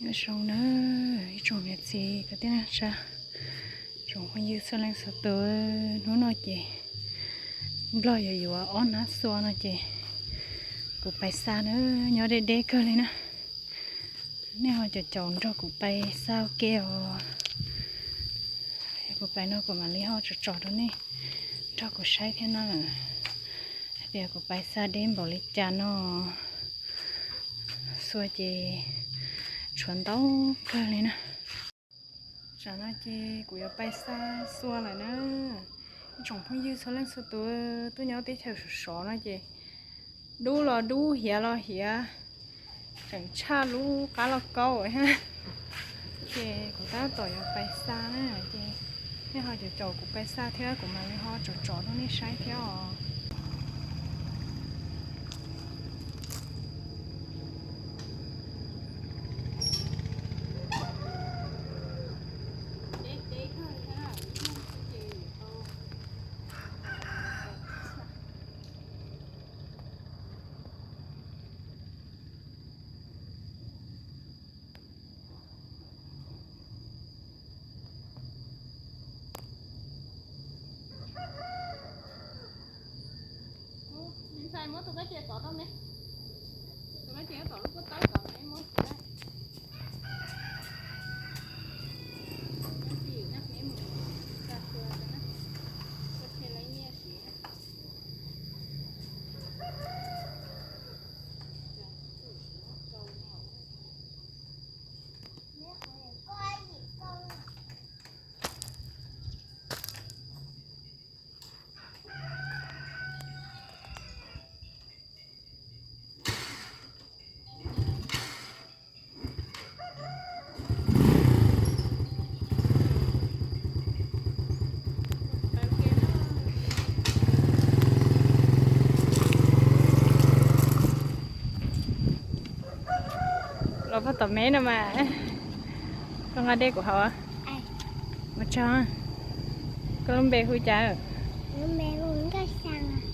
Nyob zoo na ib tsoom niam txiv kwv tij neej tsa, tsoom phooj ywg txhua leej txhua tus, hnub no ces Nplog yuav yuav ob hnab xua no ces kuv pais xa na, nyob deb deb kawg li na. Nej ho caum caum nrog kuv pais xa ua ke os. Kuv pais no kuv mam li ho tsom tsom rau nej nrog kuv saib thiab na, hais tias kuv pais xa deb npaum li cas no. Xua ces tshuav ntau kawg li na. Tsam no ces kuv yuav pais xa xua lawm na. Ib tsoom phooj ywg txhua leej txhua tus tuaj nyob teb chaws sov sov no ces dub los dub, hiav los hiav, tseem tshaj lub qab lauj kaub thiab. Ces kuv tab tom yuav pais xa na, ces nej ho caum caum kuv pais xa thiab kuv mam li ho tsom tsom rau nej saib thiab os. Ntxhais, muab tus kab cia tod rau me, tus kab cia tod lub kub tawb tod me muab txiv. Los pog tom me no mas, koj nqa dej kuv haus. Ua tsaug. Koj lub npe hu cas?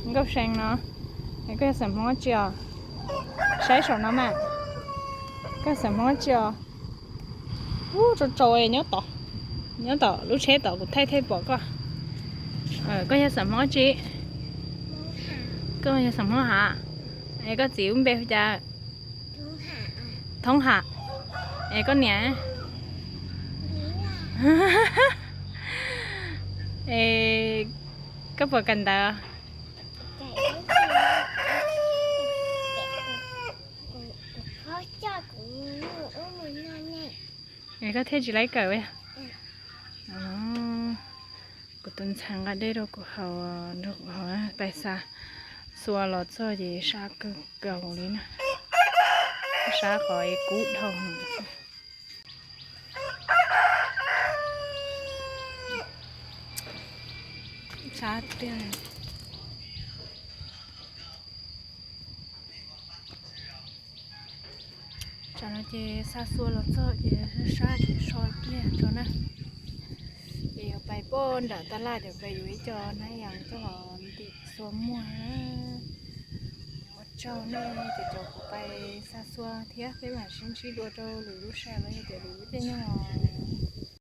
Nkauj See no. Es koj yog xeem Hmoob tsi os? Saib saum no mas. Koj yog xeem Hmoob tsi os? Ub, tsaus tsaus nyob tom, nyob tom lub tsheb tom kuv thaij thiaj pom koj. Koj yog xeem Hmoob tsi? Koj yog xeem Hmoob Ham? Es koj txiv lub npe hu cas? Thoob Ham. Es koj niam? Es koj puas kawm ntawv? Es koj thiaj tsis laib kawm. Kuv tus ntxhais nqa dej rau kuv haus, nrog kuv haus, pais xa xua los txog ces sab kawg nkaus li na. Sab qhov es kub dhau. Sab tiag. Tsam no ces xa xua los txog ces sab ces so pliag tso na. Ces yuav pais pem nram taj laj ces pais yuav ib co hnab yas coj los ntim xua muag na. Ua tsaug nej caum caum kuv pais xa xua thiab, peb mam sib ntsib dua rau lwm lub sij hawm los yog tias lwm lub caij nyoog.